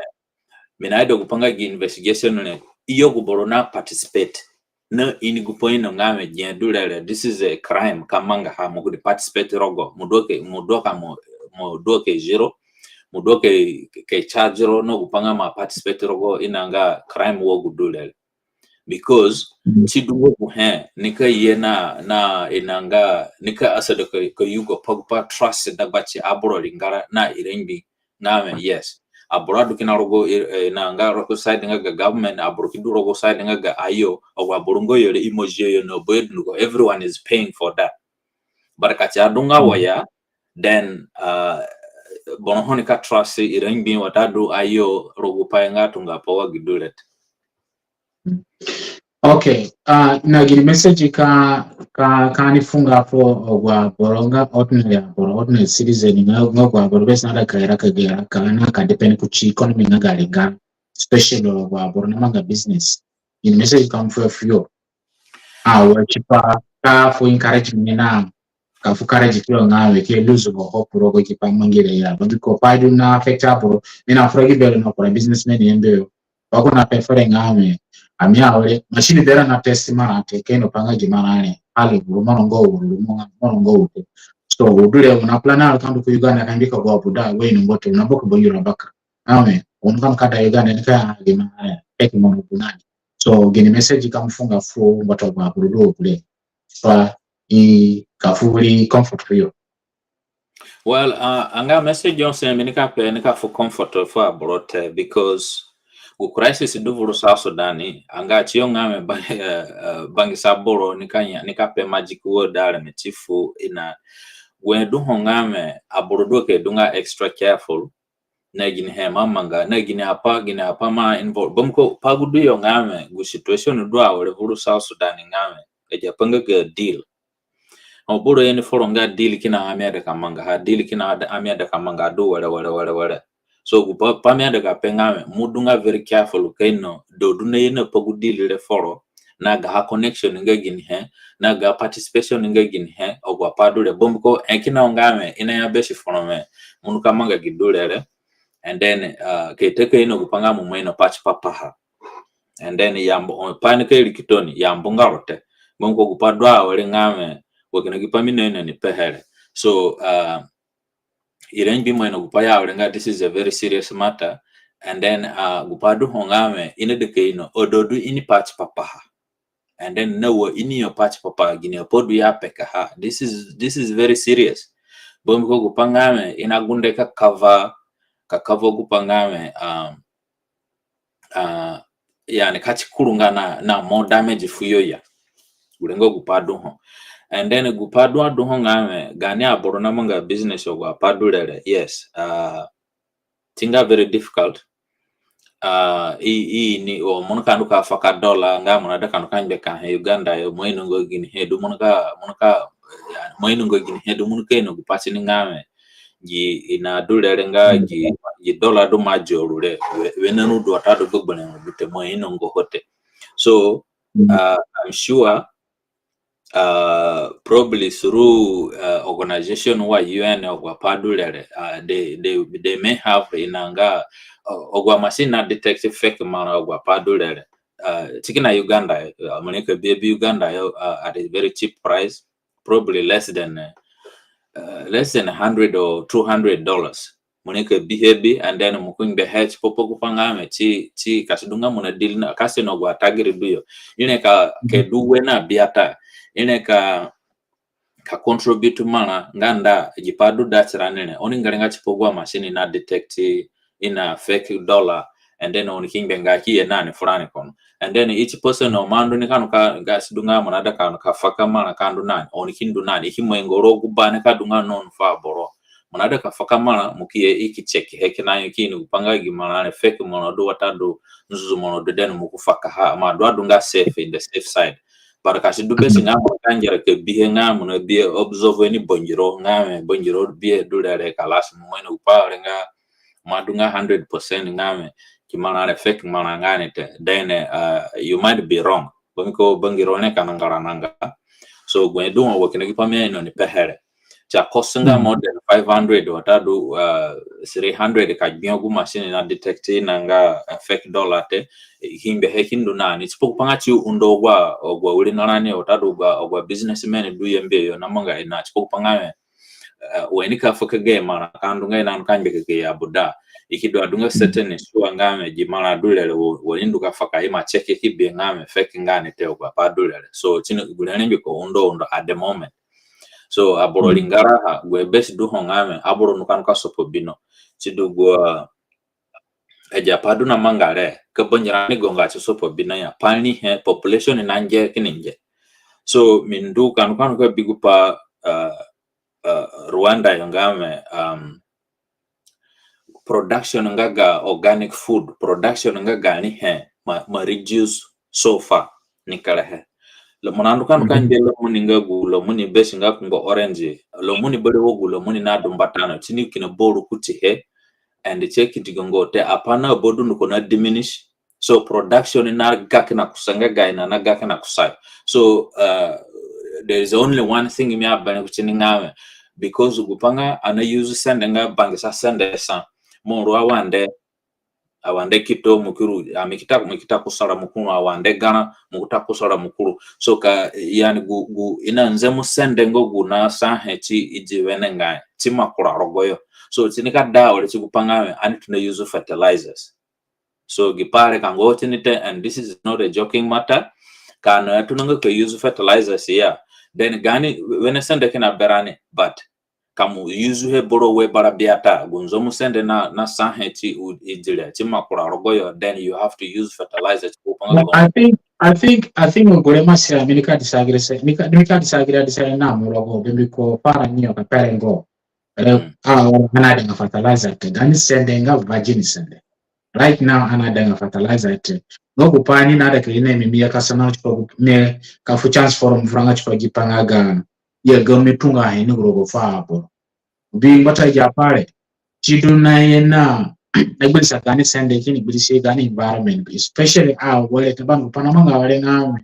mi naida gupai nga gi investigation re, i yo gu boro na participate na ini gupai ino nga we gi he du re re, this is a crime ka mangaha, mo ki di participate rogo, mo du ke, mo du ka mo, mo du ke zero, mo du ke, ke charge ro na gupai nga mo participate rogo ina nga crime wa gu du re re. Because si du nga gu he nika ye na, na ina nga nika asada ka, ka yugo pa gupai trust dagbati aboro ringara na irengbi nga we, yes, aboro adu kina rogo, eh, ina nga rogo side nga ga government, aboro ki du rogo side nga ga ayo, agu aboro nga yo re i mo zi yo na ba yo dunduko, everyone is paying for that. But ka si adu nga wa ya, then, uh, boro ho nika trust irengbi watadu ayo rogo gupai nga tunga pa wa gi du re te. Okay. Uh, na gini message ka, ka, ka ani funga fu agu aboro nga ordinary aboro, ordinary citizen nga, nga agu aboro bes naida ka ira ka gera ka na ka depend kuti economy nga ga ringara, especially agu aboro namanga business. Gini message ka mo fu yo? Ah, well, tipa ka fu encouragement na ka fu courage tiyo nga we ki lose hope rogo gi pai mangi re ya. Mbiko pai du na affect aboro. Mi nafura gi bere na kura businessmen yembe yo. Wa ko na pe fere nga we, ami awere, machine bera na test marã te, ka ino pa nga gi marã re, hali uru mo ino nga uru, mo nga, mo ino nga uru te. So, u du re, u na plan aro ka ndu ku Uganda ka mbika gu abuda, we ino nga te, u na boko bo yura baka. Amen. U na ka ndu ka da Uganda ni ka ya gi marã re, peki mo ino gu nani. So, gini message ka mo funga fu, ngbatunga aboro du gu re. Fa, i ka fu wiri comfort fu yo. Well, uh, anga message yo se mi nika pe, nika fu comfort fu aboro te, because gu crisis du vuru South Sudan ni, anga tiyo nga we ba-, eh, eh, bangisa boro nika ya, nika pe magic word areme ti fu ina, gu he du ho nga we, aboro du ke du nga extra careful na gini he mo amanga, na gini apai, gini apai mo involve. Mbiko pa gu du yo nga we, gu situation du awere vuru South Sudan nga we, agi apai nga ga deal. Ho boro ye ni foro nga deal kina ami aida ka mangaha, deal kina ad-, ami aida ka manga du were, were, were, were. So, gu pa, pa mi aida ka pe nga we, mo du nga very careful ka ino, do du na ye na pa gu deal re foro, na gaha connection nga gini he, na gaha participation nga gini he, agu apai du re. Mbiko, eh, kina nga we, i naya besi foro we, mo nika manga gi du re re. And then, uh, ka i ta ka ino gupai nga mo ima ino pa tipa paha. And then yambu, o, pai nika iri ki tooni, yambu nga ro te. Mbiko gupai du awere nga we, wa kina gi pai mi naino ni pehe re. So, uh, irengbi ima ino gupai ya awere nga, this is a very serious matter. And then, uh, gupai du ho nga we, i naida ka ino, o, do du ini pa tipa paha. And then na wa ini yo pa tipa paha, gini apai du ya pekaha. This is, this is very serious. Mbiko gupai nga we, i nagunde ka cover, ka cover gupai nga we, um, uh, yani ka ti kuru nga na, na more damage fu yo ya. Gure nga gupai du ho. And then gupai du adu ho nga we, gaani aboro namanga business agu apai du re re. Yes. Uh, ti nga very difficult. Uh, i, i ni, o, mo nika ndu ka faka dollar, nga mo naida ka ndu ka ngbe ka he Uganda yo, mo inonga gini he du, mo nika, mo nika, yani, mo inonga gini he du, mo nika ino gupai ti ni nga we, gi, i nadu re re nga gi, gi dollar du ma joru re, we, wene ru du watadu gbegberẽ ru du te, mo inonga ho te. So, uh, I'm sure, uh, probably through, uh, organization wa U N, agu apai du re re, uh, they, they, they may have inanga, uh, agu amachine na detect fake marã, agu apai du re re. Uh, ti kina Uganda, uh, mo nika bi abi Uganda yo, uh, at a very cheap price, probably less than, uh, uh, less than a hundred or two hundred dollars. Mo nika bihe bi, and then mo ki ngbe he tipa pa gupai nga we ti, ti ka si du nga mo na deal na, ka si ino agu atagiri du yo. I nika, ke du we na biata, i nika, ka contribute marã, nga nda, gi pai du da tirani re, oni ngere nga tipa agu amachine na detect ina fake dollar, and then oni ki ngbe nga ki ye nani furani kono. And then each person o mandu ni ka ndu ka, ka si du nga mo naida ka ndu ka faka marã ka ndu nani, oni ki ndu nani, i ki mangi rogo gu ba ni ka du nga noni fu aboro. Mo naida ka faka marã, mo ki ye i ki check he kina yo ki ini gupai nga gi marã re fake marã du watadu nzunzu marã du, then mo ki fakaha. Mo adu adu nga safe, in the safe side. But ka si du besi nga mo ka ngera ka bihe nga mo na bihe observe ni bangiro nga we bangiro bihe du re re, kalas, mo ini gupai re nga mo adu nga hundred percent nga we gi marã re fake marã nga ni te, then, uh, you might be wrong. Mbiko bangiro ni ka nanga ra nanga. So gu he du ho wa kina gi pai mi aino ni pehe re. Ti a cost nga more than five hundred watadu, uh, three hundred ka gbia gu machine na detect na nga, uh, fake dollar te, eh, himbe he ki ndu na ni. Tipa gu pai nga ti undo agu, agu awirinarani watadu agu, agu businessmen du yambi yo na manga ina tipa gu pai nga we, uh, wa i nika faka gayo marã ka ndu nga i na ndu ka ngbe ka gayo abuda. I ki du adu nga certain sure nga we gi marã du re re wa, wa i ndu ka faka, i ma check ki bi nga we fake nga ni te, agu apai du re re. So ti ni gu re rengbe ka undo undo at the moment. So aboro ringara ha, gu he best du ho nga we aboro ndu ka ndu ka sopa bino. Ti du gu, uh, agi apai du na manga re, ka bangirani gonga ti sopa bino ya, pai rihe, population na nge kini nge. So mi ndu ka ndu ka ndu ka bi gu pai, uh, uh, Rwanda yo nga we, um, production nga ga organic food, production nga ga rihe ma, ma reduce so far ni kerehe. Mo na ndu ka ndu ka ngbe lamuni nga gu lamuni besi nga kungo orange, lamuni berewe gu lamuni na du mbata no, ti ni kina boru kuti he, and ti ki digo nga te apai na ba dunduko na diminish. So production na ga kina kusa nga ga ina na ga kina kusa. So, uh, there is only one thing mi aberẽ kuti ni nga we, because gu pai nga ani na use sende nga bangisa sende sa, mo ru awande, awande kito mo ki ru, ami ki ta, mo ki ta kusa ra mo ki ru, awande garã mo ki ta kusa ra mo ki ru. So ka, yani gu, gu i na nzemu sende nga gu na sa he ti i di wenengai, ti ima kura rogoyo. So ti ni ka da awere ti gu pai nga we ani tona use fertilizers. So gi pai re ka ngo ti ni te, and this is not a joking matter. Ka ani atona nga ka use fertilizers ya, then gaani wene sende kina berani, but ka mo use he boro we bara biata, gu nzemu sende na, na sa he ti i di re, ti ima kura rogoyo, then you have to use fertilizers. But I think, I think, I think gu re Masia, mi nika disagree, mi nika, mi nika disagree, disagree na mo rogo, mbiko pai rani yo ka pe re ngo. Re, a, ani aidanga fertilizer te, gaani sende nga virgin sende. Right now ani aidanga fertilizer te. Nga gu pai ni naida ka ino mi, mi ya ka sana tipa gu, mi ka fu chance fu ro mo fura nga tipa gi pai nga ga, ya ga mi tunga he ni gu rogo fu aboro. Bi mbata gi apai re, ti du na ye na, na gbirisa gaani sende kini gbirisi gaani environment, especially awere te, bambiko pai namanga awere nga we,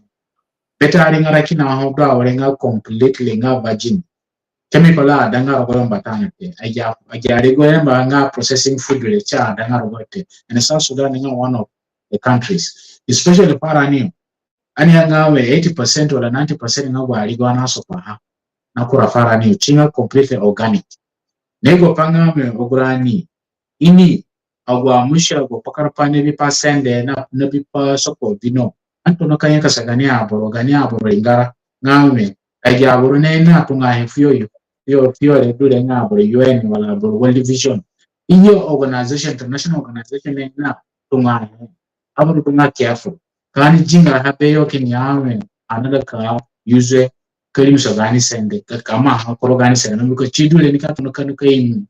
bete aringara kina ho du awere nga completely nga virgin. Chemical aidanga rogoyo mbata ni te. Agi, agi arigo yamba nga processing food re ti aidanga rogoyo te. And South Sudan nga one of the countries, especially fu rani yo. Ani ya nga we eighty percent wala ninety percent nga gu arigo ani asopaha na kura fu rani yo, ti nga completely organic. Na gu pai nga we agu rani ini agu amusia agu kpakarapai na bipa sende na, na bipa sopo bino. Ani tona ka nyakasa gaani aboro, gaani aboro ringara nga we, agi aboro na, na tunga he fuyo yo, fuyo, fuyo re du re nga aboro U N wala aboro World Vision. Iyo organization, international organization na, na tunga he. Aboro du nga careful. Ka ani zinga ha beyo kini ya we ani aida ka use ka rimiso gaani sende, ka, ka maha koro gaani sende, mbiko ti du re ni ka tona ka, ka ini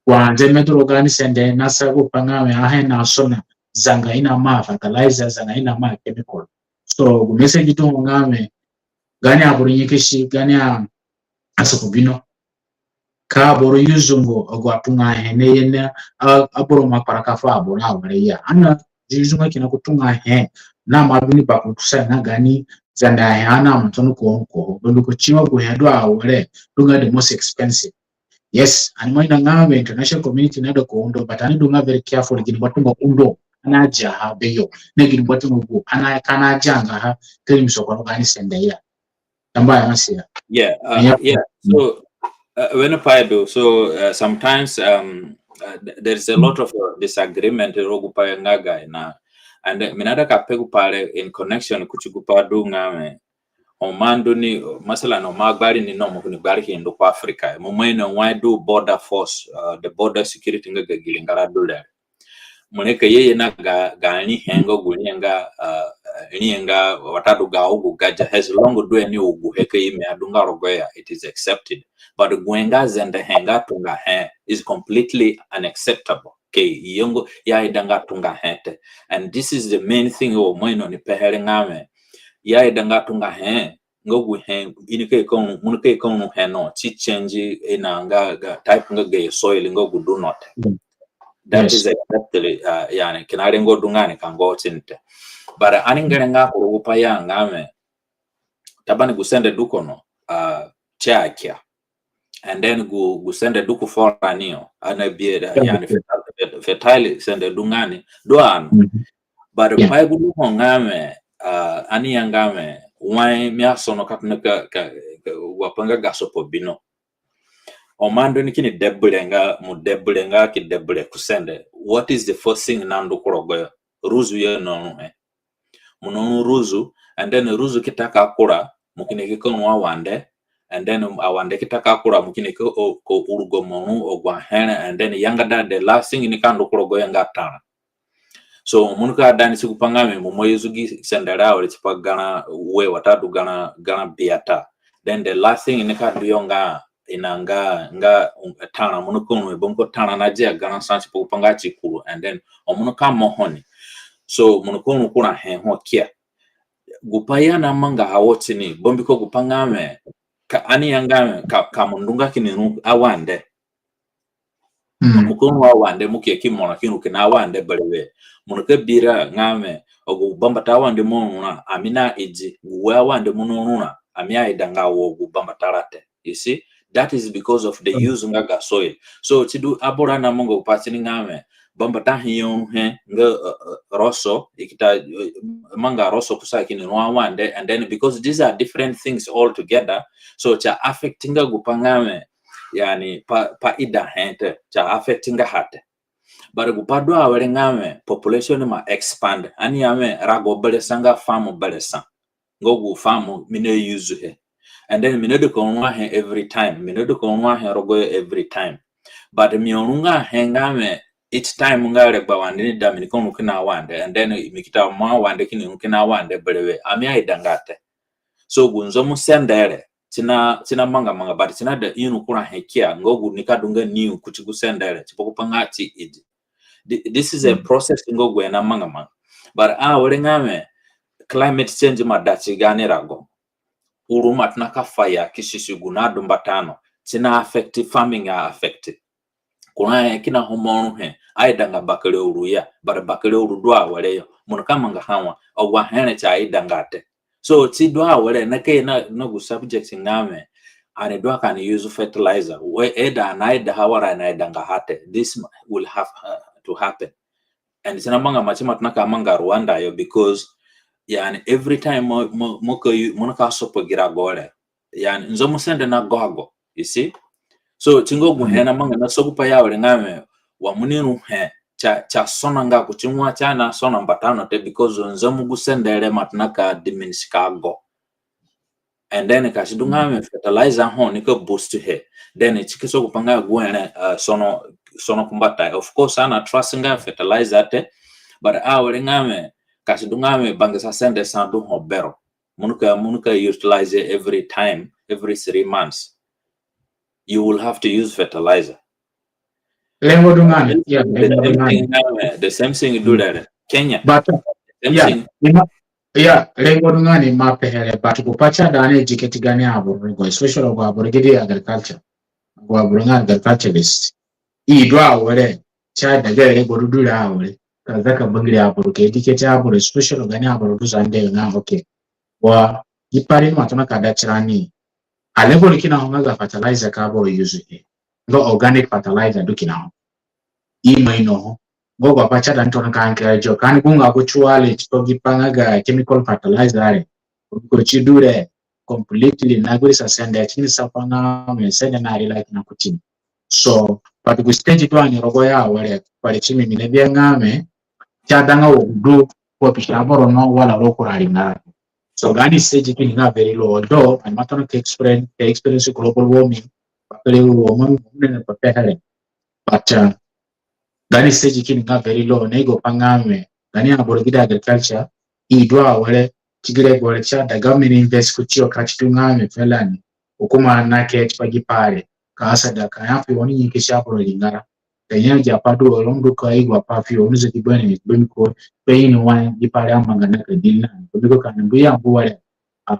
wa nze me du rogo gaani sende na sa gu pai nga we ahe na sona, zanga i na ma fertilizer, zanga i na ma chemical. So gu message du ho nga we gaani aboro nyakasi, gaani a, asopo bino. Ka aboro use nga agu atunga he na ye na, a, aboro ima kparaka fu aboro awere ya. Ani na use nga kina ku tunga he na ima du ni bakurusa na gaani zanda he, ani ima tona ku ho ku ho. Mbiko ti nga gu he du awere du nga the most expensive. Yes, ani ima ino nga we international community naida ka undo, but ani du nga very careful gini ngbatunga undo ani azaha beyo, na gini ngbatunga gu ani ka na zanga ha ka rimiso koro gaani sende ya. Tambua ya, Masia. Yeah, uh, yeah. So, uh, when I do, so, uh, sometimes, um, uh, th-, there is a lot of, uh, disagreement rogo gu pai nga ga ina, and, uh, mi naida ka pe gu pai re in connection kuti gu pai du nga we, ho mo ndu ni, masalan, ho mo gbari ni no, mo kini gbari ki ndu ku Africa, mo ima ino wai du border force, uh, the border security nga ga gi ringara du re. Mo nika ye ye na ga, ga rihe nga gu rihe nga, uh, rihe nga watadu ga ugu gaja, as long du ni ugu he ka ime adunga rogoyo ya, it is accepted. But gu he nga zende he nga tunga he is completely unacceptable. Ke i yo nga i aidanga tunga he te. And this is the main thing wa mo ino ni pehe re nga we, i aidanga tunga he nga gu he i nika ye ka ru, mo nika ye ka ru he no, ti change i na nga ga type nga ga soil nga gu du no te. That is exactly, uh, yani, kina rengo du nga ni ka ngo ti ni te. But ani ngere nga ku rogo gu pai ya nga we, Tabani gu sende du kono, uh, ti akia. And then gu, gu sende du ku furani yo, ani abi e da, yani, fertile, fertile sende du nga ni, du ani. But pai gu du ho nga wẽ, uh, ani ya nga wẽ, wai mi asono ka tona ka, ka, ka, wa pa nga ga sopo bino. Ho mo ndu ni kini debure nga, mo debure nga ki debure ku sende. What is the first thing nandu ku rogoyo? Ruzu yo na ruhe. Mo na ru ruzu, and then ruzu ki ta ka kura, mo kini ki ka ru awande, and then awande ki ta ka kura, mo kini ki ka urugo mo ru agu ahe re, and then yangada the last thing nika ndu ku rogoyo nga tara. So mo nika da ni si gu pa nga wẽ mo ma yuzu gi sende re awere tipa garã ue watadu garã, garã biata. Then the last thing nika du yo nga ina nga, nga, um, tara, mo nika ru he, bambiko tara nadia garã sa tipa gu pa nga ti kuru, and then ho mo nika mo ho ni. So mo nika ru kura he ho kia. Gu pa ya na manga ha wo ti ni, bambiko gu pa nga wẽ, ka ani ya nga wẽ, ka, ka mo ndu nga kini ru awande. Mo ka ru awande, mo ki ya ki mora ki ru kina awande berewe. Mo nika bi ra nga wẽ, agu bambata awande mo ru ra, ami na idi, gu ue awande mo na ru ra, ami aida nga wo gu bambata ra te. You see, that is because of the use nga ga soil. So si du aboro na manga gu pa ti ni nga wẽ, bambata he yo he nga, uh, uh, roso, i ki ta, uh, manga roso kusa kini ru awande, and then because these are different things all together, so si a affect nga gu pa nga wẽ, yani, pa, pa ida he te, si a affect nga ha te. But gu pa du awere nga wẽ, population ma expand. Ani ya wẽ, rago bere sa nga farm bere sa. Nga gu farm mi na use he. And then mi na du ka ru ahe every time. Mi na du ka ru ahe rogoyo every time. But mi aru nga he nga wẽ, each time nga regbo awande ni da, mi nika ru kina awande. And then mi ki ta mo awande kini ru kina awande berewe. Ami aida nga te. So gu nzomu sende re, si na, si na manga manga, but si na da i ru kura he kia, nga gu nika du nga ni kuti gu sende re, tipa gu pa nga ti idi. Thi-, this is a process nga gu he na manga manga. But awere nga wẽ, climate change ma da ti gaani rago. Uru ma tona ka fire ki susi gu na du mbata no. Si na affect farming, a affect. Kura he kina ho mo ru he, aida nga bakere uru ya, but bakere uru du awere yo. Mo nika manga ha wa, agu ahe re si aida nga te. So si du awere, na ke na, na gu subject nga wẽ, ani du aka ani use fertilizer. We, eda ani aida ha wara ani aida nga ha te. This will have, uh, to happen. And si na manga ma si ma tona ka manga Rwanda yo, because, yani, every time mo, mo, mo ka u-, mo nika sopo gi rago re, yani, nzomu sende na gogo, you see? So si nga gu he na manga na so gu pa ya awere nga wẽ, wa mo ni ru he, si a, si asona nga kuti ngua, si ana sona mbata no te, because nzomu gu sende re ma tona ka diminish ka go. And then ka si du nga wẽ fertilizer ho nika boost he. Then si ki so gu pa nga gu he re, uh, sono, sono ku mbata. Of course, ani a trust nga fertilizer te, but awere nga wẽ, ka si du nga wẽ bangisa sende sa du ho bero, mo nika, mo nika utilize every time, every three months. You will have to use fertilizer. Rengo du nga ni, yeah, the same thing, uh, the same thing du re Kenya. But, uh, yeah, ima-, yeah, rengo du nga ni ma pehe re, but gu pa si aida ani educate gaani aboro rogo, especially agu aboro gidi agriculture. Agu aboro nga agriculturist. I du awere, si aida gere rengo du du re awere. Ka za ka bangiri aboro, ka educate aboro, especially gaani aboro du Zande nga, okay. Wa gi pa re ni ma tona ka da tirani. A level kina ho nga ga fertilizer ka aboro use he, nga organic fertilizer du kina ho. I ima ino ho. Nga gu pa si aida ni tona ka encourage ka ani gunga gu cuale, tipa gi pa nga ga chemical fertilizer re. Ko si du re completely na gurisa sende, si ni sa pa nga wẽ sende na rila kina kuti ni. So, but gu stage du ani rogoyo awere, pare ti mi mi na bi nga wẽ, si aidanga wo du ko bi sa boro no wala ro kura ringara. So gaani stage kini nga very low, although ani ima tona ka explain, ka experience global warming, bakere uru wo mo ni na pehe re. But, uh, gaani stage kini nga very low, na i go pa nga wẽ, gaani aboro gidi agriculture, i du awere, ti gi regbo re si aida government invest kuti yo ka si du nga wẽ fulani, hukuma na ke tipa gi pa re, ka asada ka ya fuo ni nyanyaki aboro ringara. Ka ya gi apai du wo ro ndu ka i gu apai fuo ni zegi bene ni, bambiko, be ini wa gi pa re amanga na ka deal na, bambiko ka ni mbu ya mbu ware. Ah,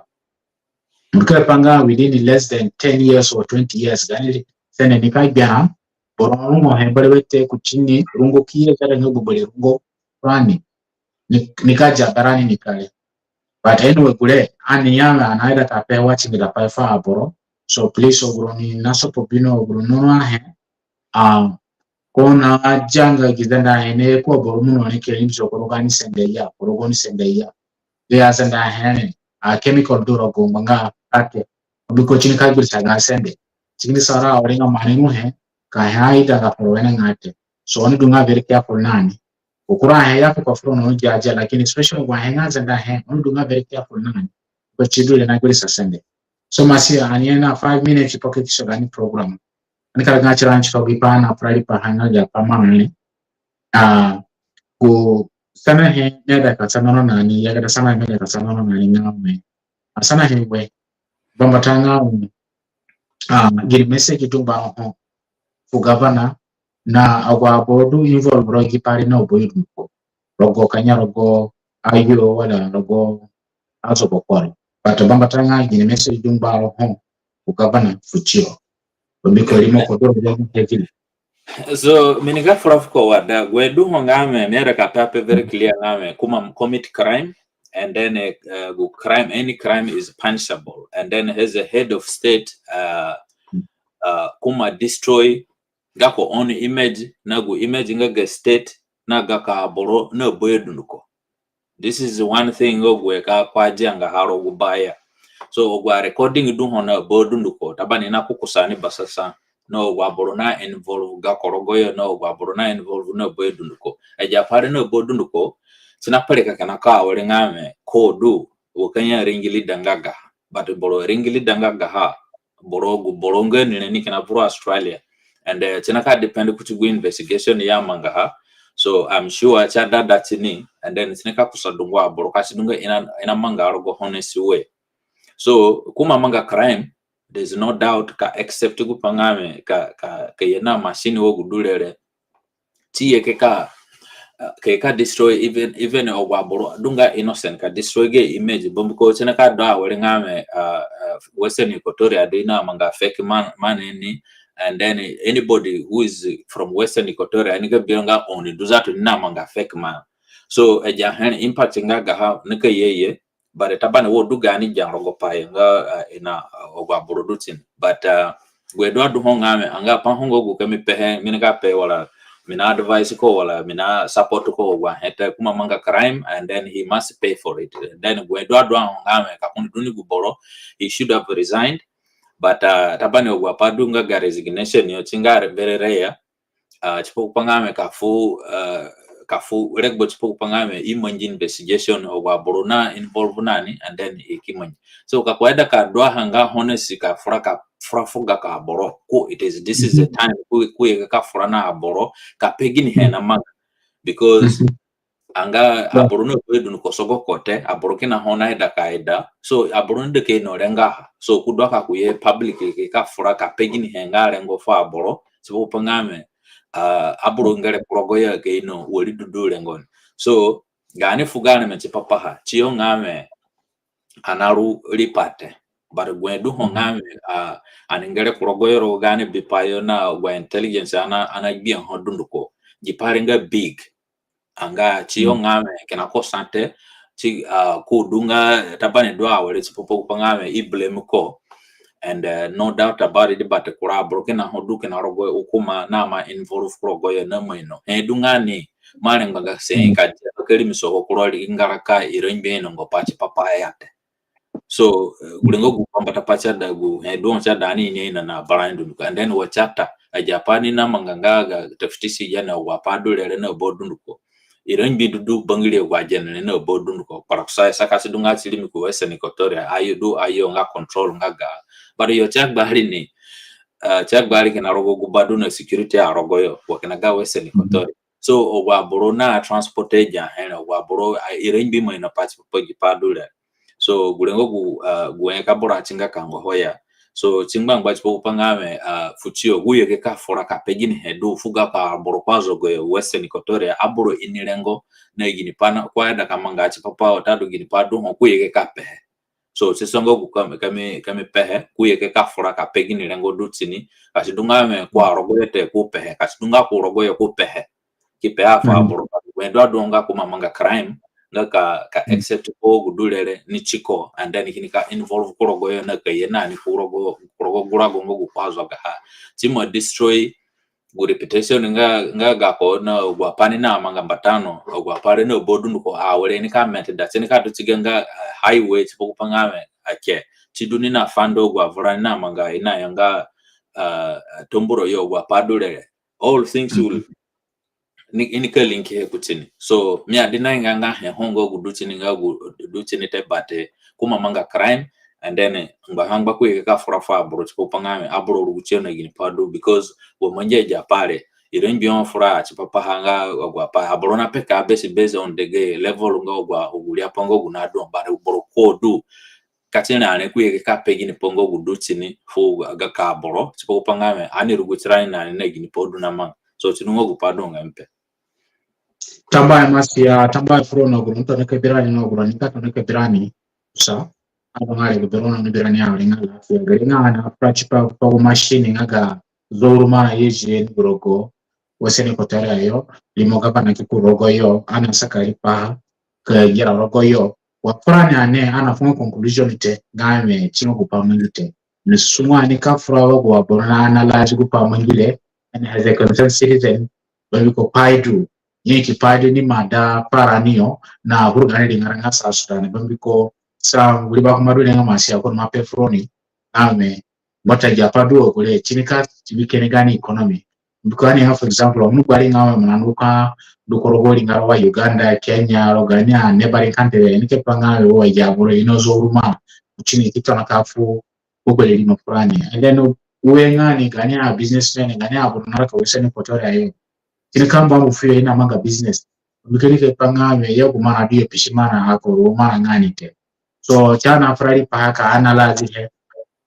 mo ka pe nga within less than ten years or twenty years, gaani sende nika gbia, boro rungo he berewe te kuti ni, rungo ki ye ka da nga gu bere rungo furani. Ni, nika dia barani ni kare. But anyway, gure, ani ya ani aida ka pe wa tingida pai fu aboro. So please, agu roni na sopo bino, agu roni no ahe. Ah, ko na zanga gi zanda he ne ko boro mu no ni kere ni so ko rogo ni sende ya, ko rogo ni sende ya. Te a zanda he ni, a chemical du rogo ngbanga ate. Mbiko si ni ka gbirisa nga sende. Si ni sa ra awere nga mani nu he, ka he aida nga foro wenengai te. So oni du nga very careful na ni. Gu kura he ya ko foro no dia dia, lakini especially gu he nga zanda he, oni du nga very careful na ni. Ko si du re na gbirisa sende. So Masia, ani ye na five minutes pocket so gaani program. Ani karaga nga si ra ni si ka gi pa na pra ri pa ha nga ga pa mani. Ah, gu sanahe mi aida ka sana no na ni, ya ga da sanahe mi aida ka sana no na ni nga we. A sanahe we. Bambata nga we. Ah, gini message du ngba ho fu governor na agu aboro du involve rogo gi pai re na oboyo dunduko. Rogo Kenya, rogo Ayo, wala rogo azo bokoro. But bambata nga gini message du ngba ho fu governor fu tiyo. Mbiko rimo ko du rogo heavy. So mi ni ga fura fuko wa da, gu he du ho nga we, mi aida ka pe ape very clear nga we, ko ima commit crime, and then, uh, gu crime, any crime is punishable, and then as a head of state, uh, uh, ko ima destroy gako own image, na gu image nga ga state, na gako aboro na boyo dunduko. This is one thing nga gu he ka ko adianga ha rogo gu ba ya. So agu a recording du ho na ba dunduko, tabani na kukusa ni basasa. Na agu aboro na involve gako rogoyo, na agu aboro na involve na boyo dunduko. Agi apai re na ba dunduko, si na pe re ka kina ka awere nga we, ko du wa ka ya ringili danga gaha. But boro ringili danga gaha, boro gu boro nga ni re ni kina vuru Australia. And, uh, si na ka depend kuti gu investigation i amangaha. So I'm sure si ada da ti ni, and then si ni ka kusa dungu aboro ka si du nga i na, i na manga rogo honest way. So ko ima manga crime, there's no doubt, ka accept gu pa nga we, ka, ka, ka ye na machine wa gu du re re. Ti ye ke ka, uh, ke ka destroy even, even agu aboro du nga innocent, ka destroy ga image. Mbiko si na ka du awere nga we, uh, uh, Western Equatoria du i na manga fake man, man ni, and then anybody who is from Western Equatoria, ni ka bi nga oni du zatu ni na manga fake man. So agi ahe re impact nga gaha ni ka ye ye, but tabani wo du gaani gi rogo pai nga, uh, i na, uh, agu aboro du ti ni. But, uh, gu he du adu ho nga we, anga pa ho nga gu ka mi pehe, mi ni ka pe wala, mi na advise ko wala, mi na support ko, agu ahe te, ko ima manga crime, and then he must pay for it. And then gu he du adu ho nga we, ka ko ni du ni gu boro, he should have resigned. But, uh, tabani agu apai du nga ga resignation yo, si nga very rare. Ah, tipa gu pa nga we ka fu, ah, ka fu regbo tipa gu pa nga we i mangi investigation, agu aboro na involve na ni, and then i ki mangi. So ka ko aida ka du a ha nga honest, ka fura, ka fura fu gako aboro. Ko, it is, this is the time ko, ko ye ka fura na aboro, ka pe gini he na manga. Because anga aboro na boyo dunduko sogo ko te, aboro kina ho na ida ka ida. So aboro ni de ke no renga ha. So ko du a ka ko ye public ke ka fura ka pe gini he nga rengo fu aboro. Tipa gu pa nga we, ah, aboro ngere ku rogo yo ke ino wari du du rengo ni. So gaani fu gaani me tipa paha, tiyo nga we, ani aru ripa te. But gu he du ho nga we, ah, ani ngere ku rogo yo rogo gaani bipai yo na agu intelligence ani, ani gbia ho dunduko. Gi pai re nga big. Anga tiyo nga we kina ko sa te, ti, ah, ko du nga tabani du awere tipa gu pa nga we i blame ko. And, uh, no doubt about it, but kura aboro kina ho du kina rogo hukuma na ima involve ku rogo yo na ima ino. He du nga ni, mo arengba nga si ka dia ka rimiso ho ku rogo ringara ka i rengbe inongo pa tipa pa ya te. So, eh, gu rengo gu bambata pai si ada gu, eh, du ho si ada ani ini ina na bara ni dunduko. And then wa si ata, agi apai ni na manga nga ga tafiti si ya na wa pai du re re na ba dunduko. I rengbe du du bangiri agu agene re na ba dunduko. Kpara kusa sa ka si du nga ti rimi ku Western Equatoria, ayo du ayo nga control nga ga. But yo si agbari ni, eh, si agbari kina rogo gu ba du na security a rogo yo, wa kina ga Western Equatoria. So agu aboro na transport agi ahe re, agu aboro, ah, i rengbe ima ino pa tipa gi pai du re. So gu rengo gu, ah, gu he ka boro atinga ka ngo ho ya. So ti ngbangba tipa gu pa nga we, ah, fu tiyo, gu ye ke ka fura ka pe gini he du fu gako aboro ku azogo yo Western Equatoria, aboro ini rengo na gini pai na ko aida ka manga tipa pa, watadu gini pai du ho ko ye ke ka pehe. So si songo gu ka mi, ka mi, ka mi pehe, ko ye ke ka fura ka pe gini rengo du ti ni, ka si du nga we ko arogo yo te ko pehe, ka si du nga ko rogo yo ko pehe. Ki pehe a fu aboro, gu he du adu ho nga ko ima manga crime, nga ka, ka accept ko gu du re re ni tiko, and then kini ka involve ku rogo yo na ka ye na ni ku rogo, ku rogo gu rago nga gu ko azogaha. Ti ima destroy gu reputation nga, nga gako na agu apai ni namanga mbata no, agu apai re na ba dunduko awere ni ka ment da, ti ni ka du tiga nga, eh, highway tipa gu pa nga wẽ, ake, ti du ni na fund agu avura ni namanga, i naya nga, eh, Tambura yo, agu apai du re re. All things will, ni, i nika link he kuti ni. So, mi adi na inga nga he ho nga gu du ti ni nga gu du ti ni te, but, eh, ko ima manga crime, and then, eh, ngbaha ngba ko ye ka fura fu aboro tipa gu pa nga wẽ, aboro rugu tiyo na ginipai du, because wa mangi agi apai re, i rengbe ho fura tipa paha nga agu apai, aboro na peka based, based on the ge-, level nga agu, agu riapai nga gu nadu, but aboro ko du, ka ti ni are ko ye ka pe ginipai nga gu du ti ni fu gako aboro, tipa gu pa nga wẽ, ani rugu tirani na ni na ginipai du na manga. So, ti ni nga gu pai du nga mi pe. Tambuahe Masia, tambuahe furoni, agu roni tona ka bi rani, na agu roni ka tona ka bi rani. Sa, aba nga re gu beroni ni bi rani awere nga lafiya. Gere nga ani na practice pa, pa gu machine nga ga zouru mana ye zi ni gu rogo Western Equatoria yo, rimo gavana ki ku rogo yo, ani na saka riipaha ka gera rogo yo. Wa furani ane, ani na fu nga conclusion te, nga wẽ ti nga gu pai mangi te. Ni sungu ani ka fura wa gu aboro na analyze gu pai mangi re, and as a concerned citizen, bambiko pai du, ye ki pai du ni ima da pa rani yo, na huru gani ringara nga South Sudan, bambiko sa wiri bakumba du re nga Masia ko ima pe furoni, nga wẽ, mbata agi apai du wa gure, ti ni ka ti bi kene gani economy. Mbiko ani nga, for example, wa mo ni gbari nga wẽ mo na ndu ka ndu ku rogo ringara wa Uganda, Kenya, rogo gani a neighboring country, ni ke pa nga wẽ wa agi aboro ino zouru mana, ti ni ki tona ka fu gu gbere rimo furani. And then, ue nga ni gani a businessmen, gani aboro naraka Western Equatoria yo, ti ni ka mbu mbu fuyo i namanga business. Mbiko ni ke pa nga wẽ ya gu mana du yo pisi mana ako ru mana nga ni te. So, ti ani na fura riipaha ka analyze he.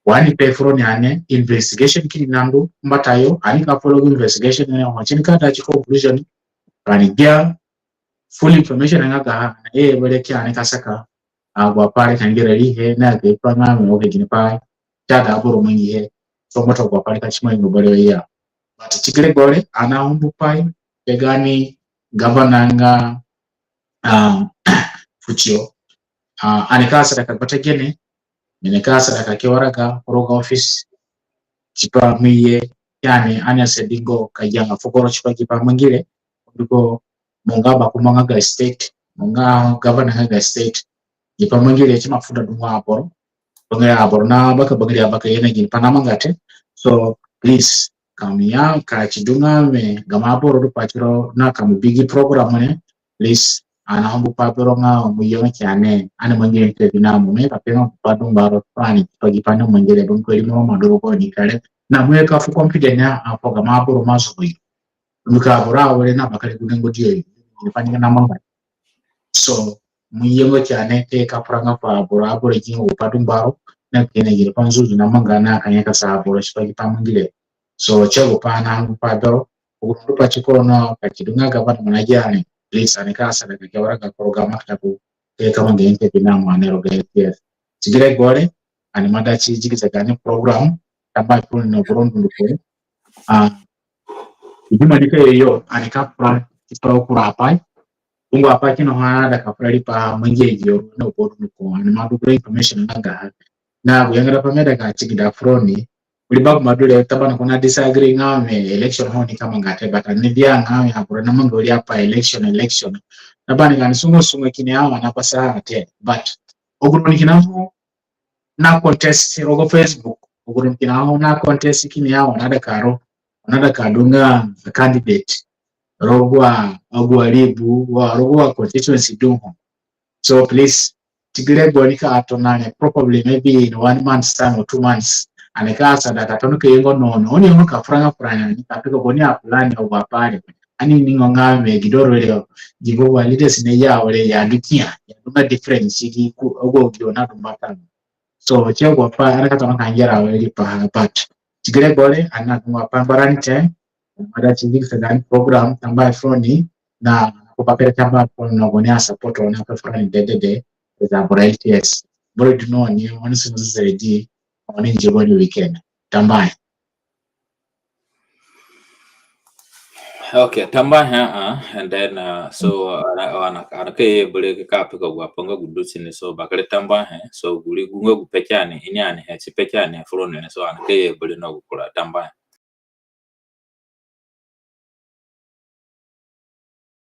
Wa ani pe furoni ane, investigation kini nandu mbata yo, ani ka follow investigation ane, wa ti ni ka da ti conclusion, ka ani gbia full information nga gaha, na ye bere ki ani ka saka agu apai re ka ngera riihe, na ke pa nga wẽ, okay, ginipai ti ada aboro mangihe. So, mbata agu apai re ka ti mangi bere ya. But ti gere gure, ani na humbu pai, pe gani gavana nga, um, fu tiyo. Uh, ani ka asada ka gbata gene, mi ni ka asada ka ke waraga ku rogo office, tipa mi ye, yani, ani asadi ngo ka yanga fugo ro tipa gi pai mangi re, mbiko mo nga bakumba nga ga state, mo nga gavana nga ga state, gi pai mangi re ti ima fu da dungu aboro, bangiri aboro na baka, bangiri abaka ye na ginipai namanga te. So, please, ka mo ya, ka ti du nga wẽ gamo aboro du pa tiro na ka mo bi gi program re, please, ani na humbu pa bero nga mo ye ki ane, ani mangi interview na mo, mi ka pe nga gu pai du mbaro furani, pa gi pai namangi re, bambiko rimo ima du rogo ni kare. Na mo ye ka fu confident a, a fu gamo aboro mo azogo yo. Mbiko aboro awere na bakere gu rengo diyo yo, ginipai namanga. So, mo ye ngo ki ane, ka fura nga fu aboro, aboro zingo gu pai du mbaro, na kina ginipai nzunzu namanga na ka nyakasa aboro tipa gi pai mangi re. So, ti gu pai ani na humbu pa bero, agu roni du pa tiko no, ka ti du nga gavana mo na gia ni, please, ani ka asada ka ke waraga ku rogo ga maktabu, ka ye ka manga interview na mo ane rogo LTS. Ti gere gure, ani ima da ti zigiza gani program, tambuahe furoni na agu roni dunduko. Ah, gu ima nika ye yo, ani ka fura tipa kura apai. Dungu apai kina ho ani aida ka fura riipaha mangi agi yo na agu roni dunduko, ani ima du gure information nga gaha. Na gu yangada pai mi aida ka tigida furoni, wiri bakumba du re, tabani ko na disagree nga wẽ election ho nika manga te, but ani bi a nga wẽ aboro namanga wiri apai election, election. Tabani gaani sungu sungu kini ya wa na pasa te, but agu roni kina ho na contest rogo Facebook, agu roni kina ho na contest kini ya wa na da ka ro, na da ka du nga candidate rogo agu aribu, wa rogo agu constituency du ho. So please, ti gere gure, ani ka atona ni, probably maybe in one month's time or two months, ani ka asada ka tona ka ye ngo no no, oni ye ngo ka fura nga fura ni, ka pe ko ni a plan agu apai re. Ani ini ngo nga wẽ gi du ro re, gi gu wa leaders ni ya awere ya du kia, ya du nga difference gi ku, agu agi oni adu mbata. So, ti agu apai ani ka tona ka ngera awere riipaha, but ti gere gure, ani na dungu apai ngbarani te, ani ima da ti zigiza gani program, tambuahe furoni, na ku bakere tambuahe furoni na gaoni a support oni ape furani dedede, as aboro LTS. Boro du no ni, oni sungu zere di, oni nzi gaoni weekend. Tambuahe. Okay, tambuahe, uh, and then, uh, so, uh, ana, ana, ana ka ye bere ka peka gu apai nga gu du tini, so bakere tambuahe, so gu ri gu nga gu peke ani, ini ani he, si peke ani he furoni re, so ana ka ye bere na gu kura tambuahe.